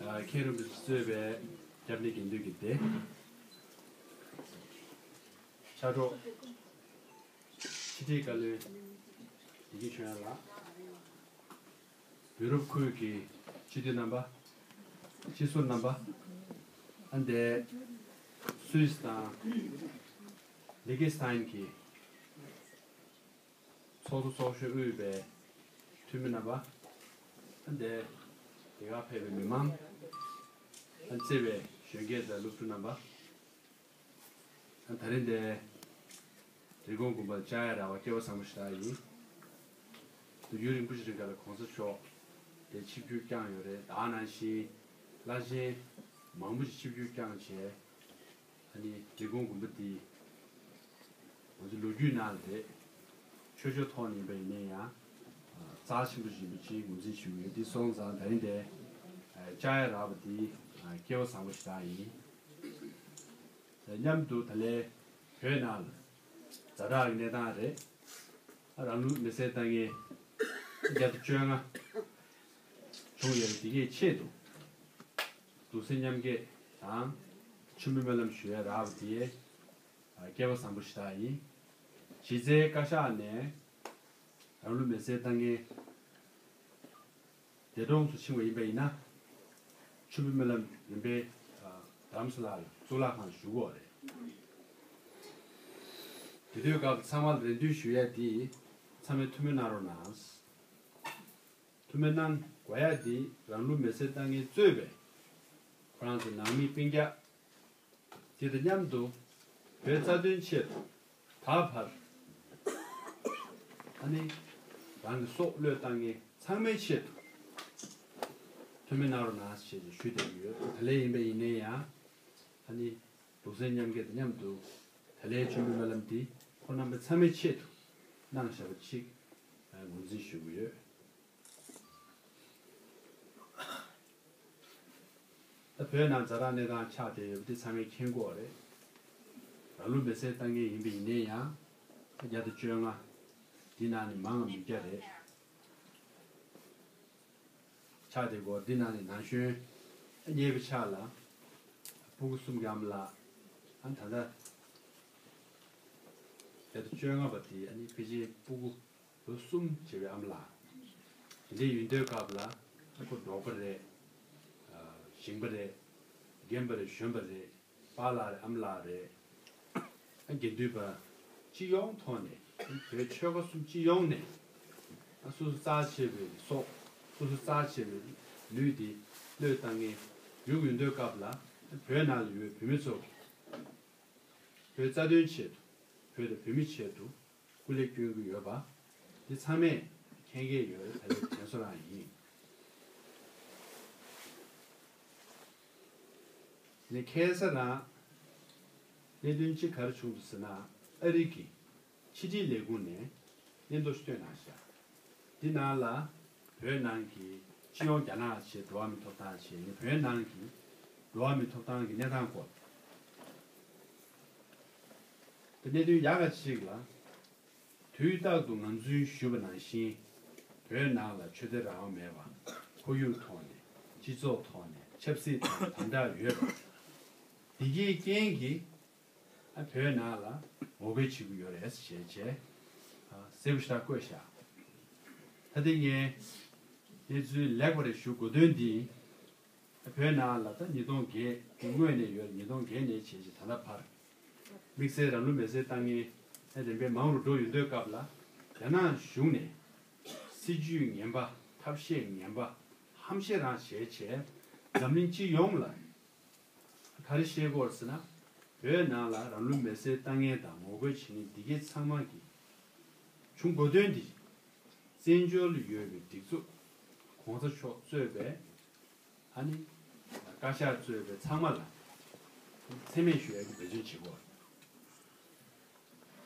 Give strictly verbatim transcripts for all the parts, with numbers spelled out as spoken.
མཁན་རིན་པོ་ཆེ་གཙོས་པའི་སྐྱབས་གནས་དགེ་འདུན་གྱི་སྡེ། ཕྱག་རོགས། ཕྱི་དྲིལ་བཀའ་བློན་བདེ་སྐྱིད་ཆོས་དབྱངས་ལགས། ཡུ་རོབ་ཁུལ་གྱི་སྤྱི་འཐུས་རྣམ་པ། སྤྱི་ཟུར་རྣམ་པ། ཨ་འདས་སུད་སི་དང་ལི་ཀི་སི་ཐན་གྱི་ཚོགས་གཙོ་ཚོགས་གཞོན་དབུས་པའི་འཐུས་མི་རྣམ་པ། ཨ་འདས་དེ་གར་ཕེབས་པའི་མི་མང་། ཨ་བརྩེ་བའི་གཞོན་སྐྱེས་དང་སློབ་ཕྲུག་རྣམ་པ། ད་རིང་འདིར་རི་ཀོན་དགོན་པ་ལྕགས་ཡ་ར་བ་སྐལ་བ་བཟང་པོ་ཞེ་དྲག་ཡིན། ད་ཡུན་རིང་པོ་ཞིག་རིང་ག་ལ་གོང་ས་མཆོག་དེ་ཆིབས་བསྒྱུར་བསྐྱངས་ཡོད་རེད། ད་ནང་བཞིན་བླ་ཆེན་མང་པོ་ཞིག་ཆིབས་བསྒྱུར་བསྐྱངས་བྱས། ཨ་ནི་རི་ཀོན་དགོན་པ་འདི་ང་ཚོ་ལོ་རྒྱུས་ནང་ལ་རེད། ཆོས་ཕྱོགས་ཐོག་ནས་ཡིན་པ་ཡིན་ན་ཡང་རྩ་ཆེན་པོ་ཞིག་ཡིན་པ་ཅིག་ངོས་འཛིན་ཞུ་གི་ཡོད། འདི་སོང་ཙང་ད་རིང་འདིར་ལྕགས་ཡ་ར་བ་འདི་སྐལ་བ་བཟང་པོ་ཞེ་དྲག་ཡིན། མཉམ་དུ་ད་ལན་བོད་ནང་ལ་ཛ་དྲག་གི་གནས་སྟངས་རེད། རང་ལུས་མེར་སྲེག་བཏང་མཁན་བརྒྱ་དང་བཅོ་ལྔ་བྱུང་ཡོད་པ་འདི་གའི་ཆེད་དུ་གདུང་སེམས་མཉམ་སྐྱེད་དང་མཆོད་འབུལ་སྨོན་ལམ་ཞུ་ཡ་རག་པ་དེ་སྐལ་བ་བཟང་པོ་ཞེ་དྲག་ཡིན། གཞི་རྩའི་བཀའ་ཤག་ནས་རང་ལུས་མེར་སྲེག་བཏང་མཁན་འདས་གྲོངས་སུ་ཕྱིན་པ་ཡིན་པ་ཡིན་ན། མཆོད་འབུལ་སྨོན་ལམ་རིམ་པས་རྡ་རམ་ས་ལ་གཙུག་ལག་ཁང་ཞུ་དགོས་རེད། དེ་དུས་སྐབས་ཚང་མ་ལ་རེ་འདུན་ཞུ་ཡ་དེ་ཚང་མས་ཐུགས་སྨོན་གནང་རོགས་གནང་། ཐུགས་སྨོན་གནང་དགོས་ཡ་དེ་རང་ལུས་མེར་སྲེག་བཏང་མཁན་གཙོས་པའི་ཁོ་རང་ཚོ་ནང་མི་སྤུན་ཀྱག་དེ་དང་མཉམ་དུ་བོད་རྩ་དོན་ཆེད་དུ་ད་བར་ཨ་ནི་རང་གི་སྲོག་བློས་བཏང་མཁན་ཚང་མའི་ཆེད་དུ་ཐུགས་སྨོན་གནང་རོགས་གནང་ཞེས་ཞུ་བསྡད་ཀྱི་ཡོད། ད་ལན་ཡིན་པ་ཡིན་ན་ཡང་ཨ་ནི་གདུང་སེམས་མཉམ་སྐྱེད་དང་མཉམ་དུ་ད་ལན་མཆོད་འབུལ་སྨོན་ལམ་འདི་ཁོང་རྣམ་པ་ཚང་མའི་ཆེད་དུ་གནང་བཞག་པ་ཅིག་ངོས་འཛིན་ཞུ་གི་ཡོད། ད་བོད་ནང་ཛ་དྲག་གནས་སྟངས་ཆགས་བསྡད་ཡོད་པ་འདི་ཚང་མས་མཁྱེན་གྱི་ཡོད་རེད། རང་ལུས་མེར་སྲེག་བཏང་མཁན་ཡིན་པ་ཡིན་ན་ཡང་བརྒྱ་དང་བཅོ་ལྔ། འདི་ནང་ནས་མང་བ་མི་བརྒྱ་རེད། ཆགས་བསྡད་ཀྱི་ཡོད། འདི་ནང་ནས་ན་གཞོན་གཉེར་པ་ཆགས་ལ་སྤུ་གུ་གསུམ་གྱི་ཨ་མ་ལགས། ཨ་ད་ལྟ་བརྒྱ་དང་བཅོ་ལྔ་པ་དེ་ཨ་ནི་ཕལ་ཆེར་སྤུ་གུ་ལོ་གསུམ་བྱེད་པའི་ཨ་མ་ལགས། དེ་འདྲའི་ཡིན་དུས་སྐབས་ལ་ཨ་ཁོ་འབྲོག་པ་རེད། ཨ་ཞིང་པ་རེད། རྒན་པ་རེད། གཞོན་པ་རེད། པཱ་ལགས་རེད། ཨ་མ་ལགས་རེད། ཨ་དགེ་འདུན་པ་སྤྱི་ཡོངས་ཐོག་ནས་བོད་ཆོལ་ཁ་གསུམ་སྤྱི་ཡོངས་ནས་ཨ་སོ་སོ་རྩ་ཆེ་བའི་སྲོག་སོ་སོ་རྩ་ཆེ་བའི་ལུས་འདི་བློས་བཏང་མཁན་ཡོད་ཡིན་དུས་སྐབས་ལ་བོད་ནང་ལ་ཡོད་པའི་བོད་མི་ཚོ་གིས་བོད་རྩ་དོན་ཆེད་དུ་བོད་དང་བོད་མི་ཆེད་དུ་སྐུ་ལས་སྐྱོན་གྱི་ཡོད་པ་འདི་ཚང་མས་མཁྱེན་གྱི་ཡོད་རེད། ད་ལན་དྲན་གསོ་རང་ཡིན། ནས་ཁ་སང་རང་གནད་དོན་གཅིག་ག་རེ་བྱུང་འདུག་ཟེར་ན། ཨ་རི་གི་ཕྱི་དྲིལ་ལས་ཁུངས་ནས་སྙན་ཐོ་ཞིག་བཏོན་གནང་ཤག་འདི་ནང་ལ་བོད་ནང་གི་སྤྱི་ཡོངས་རྒྱ་ནག་ཆེད་འགྲོ་བ་མིའི་ཐོབ་ཐང་ཆེད་ནས་བོད་ནང་གི་འགྲོ་བ་མིའི་ཐོབ་ཐང་གི་གནས་སྟངས་སྐོར། དེ་གནད་དོན་ཡག་ག་ཅིག་ལ། དུས་རྟག་ཏུ་ང་ཚོས་ཞུས་པ་ནང་བཞིན། བོད་ནང་ལ་ཆོས་དད་རང་དབང་མེད་པ། ཁོར་ཡུག་ཐོག་ནས། སྤྱི་ཚོགས་ཐོག་ནས། ཆབ་སྲིད་ཐོག་ནས་དམ་དྲག་ཡོད་པ། འདི་གའི་རྐྱེན་གྱིས་ཨ་བོད་ནང་ལ་ངོ་རྒོལ་བྱེད་ཀྱི་ཡོད་རེད་ཞེས་བྱས་ཨ་གསལ་པོ་ཞེ་དྲག་བཀོད་བཞག་ད་ལྟ་ངས་གནས་ཚུལ་ལེགས་པ་རེ་ཞུ་དགོས་དོན་འདི། བོད་ནང་ལ་ད་ཉིས་སྟོང་བརྒྱད་དེ་སྔོན་ནས་ཡོད། ཉིས་སྟོང་བརྒྱད་ནས་བྱས་རྗེས་ད་ལྟ་བར་དམིགས་བསལ་རང་ལུས་མེར་སྲེག་བཏང་མཁན་རིམ་པས་མང་རུ་འགྲོ་ཡོང་དུས་སྐབས་ལ། རྒྱ་ནག་གཞུང་ནས་སྲིད་ཇུས་ངན་པ། ཐབས་ཤེས་ངན་པ། ཧམ་བཤད་རང་བྱས་བྱས་འཛམ་གླིང་སྤྱི་ཡོངས་ལ་ག་རེ་བཤད་ཀྱི་ཡོད་ཟེར་ན། བོད་ནང་ལ་རང་ལུས་མེར་སྲེག་བཏང་མཁན་དང་ངོ་རྒོལ་བྱེད་མཁན་འདི་གའི་ཚང་མ་གི་བྱུང་དགོས་དོན་འདི། བཙན་བྱོལ་ལ་ཡོད་པའི་སྒྲིག་འཛུགས་གོང་ས་མཆོག་གཙོས་པའི་ཨ་ནི་བཀའ་ཤག་གཙོས་པའི་ཚང་མ་ལ་མཚན་སྨད་ཞུ་ཡག་གི་འབད་བརྩོན་བྱེད་དགོས།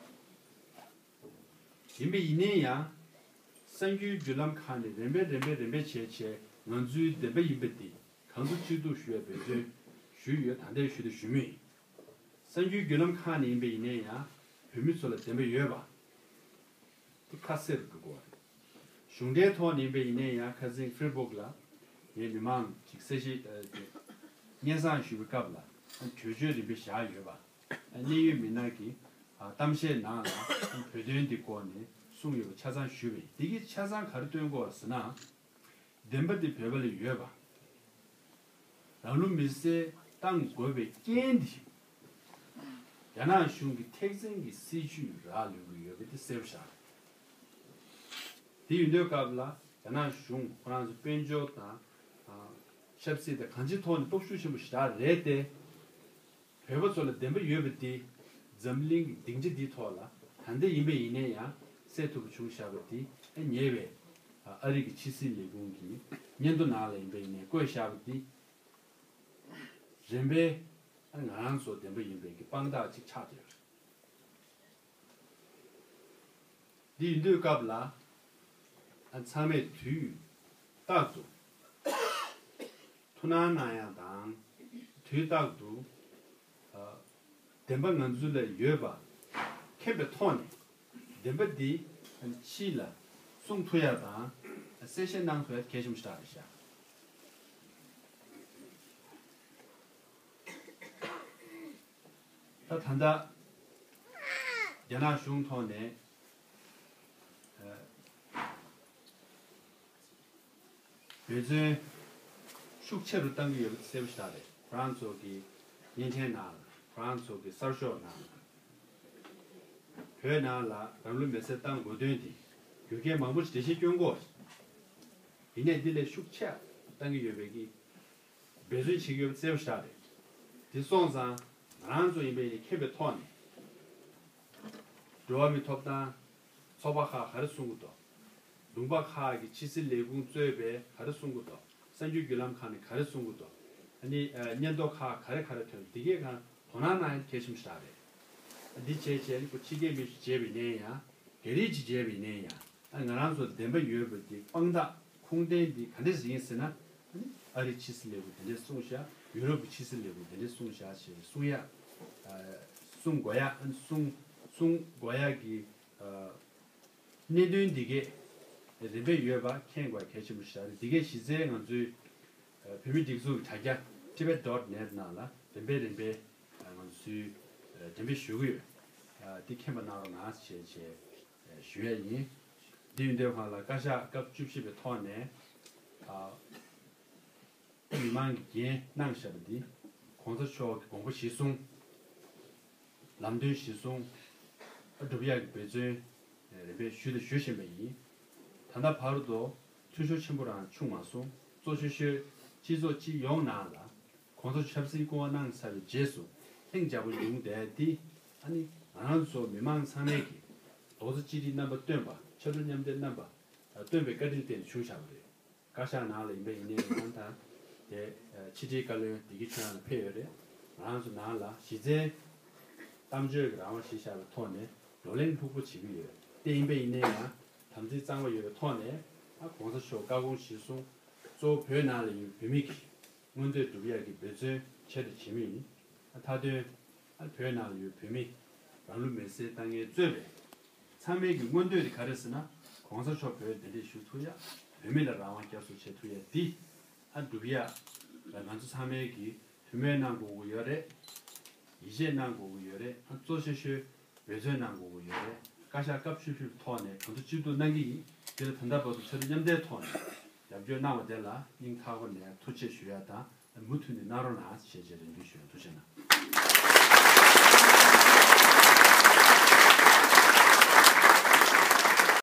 ཡིན་པ་ཡིན་ནའི་ཡང་། གསར་འགྱུར་བརྒྱུད་ལམ་ཁག་ནས་རིམ་པས་རིམ་པས་རིམ་པས་བྱས་བྱས་ང་ཚོའི་བདེན་པ་ཡིན་པ་འདི་གང་ཐུབ་ཅི་ཐུབ་ཞུ་ཡག་འབད་བརྩོན་ཞུས་ཡོད། ད་ལྟའི་ཞུ་དང་ཞུ་མུས་ཡིན། གསར་འགྱུར་བརྒྱུད་ལམ་ཁག་ནས་ཡིན་པ་ཡིན་ནའི་ཡང་བོད་མི་ཚོ་ལ་བདེན་པ་ཡོད་པ་དེ་ཁ་གསལ་རུ་འགྲོ་དགོས་པ་རེད། གཞུང་འབྲེལ་ཐོག་ནས་ཡིན་པ་ཡིན་ནའི་ཡང་ཁ་སང་ཧྥེ་སི་བུག་ལ་ ངས་མི་མང་ཅིག་གསལ་བཤད་ཨ་དེ་སྙན་སེང་ཞུ་བའི་སྐབས་ལ་ཨ་གྲོས་ཆོད་རིམ་པས་བཞག་ཡོད་པ། ཨ་གནད་ཡོད་མི་སྣ་གིས་ཨ་གཏམ་བཤད་ནང་ལ་ཨ་བོད་དོན་འདི་སྐོར་ནས་གསུངས་ཡོད་པ་ཆ་ཚང་ཞུས་པས། འདི་གིས་ཆ་ཚང་ག་རེ་སྟོན་གྱི་ཡོད་ཟེར་ན། བདེན་པ་འདི་བོད་པ་ལ་ཡོད་པ། རང་ལུགས་མི་སེར་བཏང་དགོས་པའི་རྐྱེན་འདི། རྒྱ་ནག་གཞུང་གི་ཐེག་ཆེན་གྱི་སྲིད་བྱུས་རག་ལུས་ཀྱི་ཡོད་པ་འདི་གསལ་པོ་ཤར། དེ་ཡིན་དུས་སྐབས་ལ་རྒྱ་ནག་གཞུང་ཁོ་རང་ཚོ་དཔལ་འབྱོར་དང་ཨ་ཆབ་སྲིད་དང་གང་ཅིའི་ཐོག་ནས་སྟོབས་ཤུགས་ཆེན་པོ་ཞེ་དྲག་རེད་དེ། བོད་པ་ཚོ་ལ་བདེན་པ་ཡོད་པ་འདི་འཛམ་གླིང་གི་སྡིངས་ཆ་འདིའི་ཐོག་ལ་ད་ལྟ་ཡིན་པ་ཡིན་ནའི་ཡང་གསལ་ཐུབ་པ་བྱུང་བཞག་པ་འདི་ཨ་ཉེ་བའི་ཨ་རི་གི་ཕྱི་སྲིད་ལས་ཁུངས་ཀྱི་སྙན་ཐོ་ནང་ལ་ཡིན་པ་ཡིན་ནའི་བཀོད་བཞག་པ་འདི་རིམ་པས་ཨ་ང་རང་ཚོ་བདེན་པ་ཡིན་པའི་གི་དཔང་རྟགས་ཅིག་ཆགས་བསྡད་ཡོད་རེད། འདི་ཡིན་དུས་སྐབས་ལ་ཨ་ཚང་མས་དུས་རྟག་ཏུ་ཐུགས་སྣང་གནང་ཡག་དང་། དུས་རྟག་ཏུ་ཨ་བདེན་པ་ང་ཚོ་ལ་ཡོད་པ་མཁྱེན་པའི་ཐོག་ནས་བདེན་པ་འདི་ཨ་ཕྱི་ལ་གསུང་ཐུབ་ཡག་དང་གསལ་བཤད་གནང་ཐུབ་ཡག་གལ་ཆེན་པོ་ཞིག་རེད་ཤག་ད་ད་ལྟ་རྒྱ་ནག་གཞུང་ཐོག་ནས་ཨ་འབད་བརྩོན་ཤུགས་ཆེ་རུ་བཏང་གི་ཡོད་པ་གསལ་པོ་ཞིག་རེད། ཁོ་རང་ཚོ་གི་བརྙན་འཕྲིན་ནང་ལ། ཁོ་རང་ཚོ་གི་གསར་ཤོག་ནང་ལ། བོད་ནང་ལ་རང་ལུས་མེར་སྲེག་བཏང་དགོས་དོན་དེ་རྒྱུ་རྐྱེན་མང་པོ་ཞིག་འགྲེལ་བཤད་སྐྱོན་དགོས། ཡིན་ནའི་འདི་ལས་ཤུགས་ཆེ་བཏང་གི་ཡོད་པའི་གི་འབད་བརྩོན་བྱེད་ཀྱི་ཡོད་པ་གསལ་པོ་ཞིག་རེད། དེ་སོང་ཙང་ང་རང་ཚོ་ཡིན་པའི་ནི་མཁྱེན་པའི་ཐོག་ནས། འགྲོ་བ་མིའི་ཐོབ་ཐང་ཚོགས་པ་ཁག་ག་རེ་གསུང་གི་འདུག་ལུང་པ་ཁག་གི་ཕྱི་སྲིད་ལས་ཁུངས་གཙོས་པའི་ག་རེ་གསུང་གི་འདུག་གསར་འགྱུར་བརྒྱུད་ལམ་ཁག་ནས་ག་རེ་གསུང་གི་འདུག་ཨ་ནི་ཨ་སྙན་ཐོ་ཁག་ག་རེ་ག་རེ་ཐོན། འདི་གའི་སྒང་དོ་སྣང་གནང་ཡ་གལ་ཆེན་པོ་ཞིག་རེད། འདི་བྱས་བྱས་ནི་ཁོ་ཕྱི་རྒྱལ་མི་ཞིག་བྱས་པ་ཡིན་ན་ཡང་། རྒྱ་རིགས་ཅིག་བྱས་པ་ཡིན་ན་ཡང་། ཨ་ང་རང་ཚོ་བདེན་པ་ཡོད་པ་འདི་དཔང་རྟགས་ཁུངས་ལྡན་འདི་ག་འདྲས་ཡིན་ཟེར་ན། ཨ་ནི་ཨ་རིའི་ཕྱི་སྲིད་ལས་ཁུངས་དེ་འདྲས་གསུངས་ཤག་ཡུ་རོབ་ཀྱི་ཕྱི་སྲིད་ལས་ཁུངས་དེ་འདྲས་གསུངས་ཤག་ཞེས་གསུང་ཡ། ཨ་གསུང་དགོས་ཡ། ཨ་ནི་གསུང་གསུང་དགོས་ཡ་གི་ཨ་གནད་དོན་འདི་གས་རིམ་པས་ཡོད་པ་མཁྱེན་དགོས་གལ་ཆེན་པོ་ཞིག་རེད། འདི་གས་གཞི་རྩའི་ང་ཚོའི་ཨ་བོད་མི་སྒྲིག་འཛུགས་ཀྱི་དྲ་རྒྱ་tibet dot net ནང་ལ་རིམ་པས་རིམ་པས་ཨ་ང་ཚོས་ཨ་འགྲེམས་སྤེལ་ཞུ་གི་ཡོད། ཨ་འདི་མཁྱེན་པ་གནང་རོགས་གནང་ཞེས་བྱས་ཨ་ཞུ་ཡས་ཡིན། འདི་ཡིན་དུས་སྒང་ལ་བཀའ་ཤག་སྐབས་བཅུ་བཞི་པའི་ཐོག་ནས་ཨ་མི་མང་གིས་འགན་གནང་བཞག་པ་འདི་གོང་ས་མཆོག་གི་དགོངས་པ་གཞིར་བཟུང་། ལམ་སྟོན་གཞིར་བཟུང་སྒྲུབ་ཡག་གི་འབད་བརྩོན་རིམ་པས་ཞུས་དང་ཞུ་བཞིན་པ་ཡིན། ད་ལྟ་བར་དུ་འཐུས་ཤོར་ཆེན་པོ་རང་བྱུང་མ་སོང་། གཙོ་ཆེ་ཤོས་སྤྱི་ཚོགས་སྤྱི་ཡོངས་ནང་ལ་གོང་ས་ཆབ་སྲིད་སྐུ་དབང་གནང་ཚར་བའི་རྗེས་སུ་ལྷིང་འཇགས་པོ་ཡོང་བསྡད་དེ། ཨ་ནི་ང་རང་ཚོ་མི་མང་ཚང་མས་ཀྱི་རྡོག་རྩ་གཅིག་སྒྲིལ་རྣམ་པ་བཏོན་པ། ཆབ་སྲིད་མཉམ་འབྲེལ་རྣམ་པ་བཏོན་པའི་བཀའ་དྲིན་བརྟེན་ནས་བྱུང་བཞག་པ་རེད། བཀའ་ཤག་ནང་ལ་ཡིན་པ་ཡིན་ནའི་ཡང་དང་དེ་ཕྱི་དྲིལ་བཀའ་བློན་བདེ་སྐྱིད་ཆོས་དབྱངས་ལགས་ཕེབས་ཡོད་རེད། ང་རང་ཚོ་ནང་ལ་གཞི་རྩའི་གཏམ་བརྗོད་ཀྱི་རང་དབང་གཞི་བཞག་པའི་ཐོག་ནས་བགྲོ་གླེང་ལྷུག་པོ་བྱེད་ཀྱི་ཡོད། དེ་ཡིན་པ་ཡིན་ནའི་ཡང་དམ་ཚིག་གཙང་མ་ཡོད་པའི་ཐོག་ནས་ཨ་གོང་ས་མཆོག་བཀའ་དགོངས་གཞིར་བཟུང་། གཙོ་བོ་བོད་ནང་ལ་ཡོད་བོད་མི་གི་མངོན་འདོད་སྒྲུབ་ཡག་གི་འབད་བརྩོན་བྱས་དང་བྱེད་མུས་ཡིན། མཐའ་དོན་ཨ་བོད་ནང་ལ་ཡོད་བོད་མི་རང་ལུས་མེར་སྲེག་བཏང་མཁན་གཙོས་པའི་ཚང་མའི་གི་མངོན་འདོད་དེ་ག་རེ་ཟེར་ན། གོང་ས་མཆོག་བོད་གདན་འདྲེན་ཞུ་ཐུབ་ཡ། བོད་མི་ལ་རང་དབང་བསྐྱར་གསོ་བྱེད་ཐུབ་ཡ་འདི་ཨ་སྒྲུབ་ཡ་ལ་ང་ཚོ་ཚང་མའི་གི་ཐུགས་སྨོན་གནང་དགོས་ཀྱི་ཡོད་རེད། ཡིད་ཆེས་གནང་དགོས་ཀྱི་ཡོད་རེད། ཨ་གཙོ་ཆེ་ཤོས་འབད་བརྩོན་གནང་དགོས་ཀྱི་ཡོད་རེད། བཀའ་ཤག་སྐབས་བཅུ་བཞི་པའི་ཐོག་ནས་གང་ཐུབ་ཅི་ཐུབ་གནང་གི་ཡིན། དེ་ལ་ད་ལྟ་བར་དུ་ཆ་རོགས་མཉམ་འདེགས་ཐོག་ནས་རྒྱབ་སྐྱོར་གནང་བ་དེ་ལ་སྙིང་ཐག་པ་ནས་ཐུགས་རྗེ་ཆེ་ཞུ་ཡ་དང་། མུ་མཐུད་ནས་གནང་རོགས་གནང་ཞེས་བཅས་རེ་འདུན་ཞུ་ཡ། ཐུགས་རྗེ་གནང་།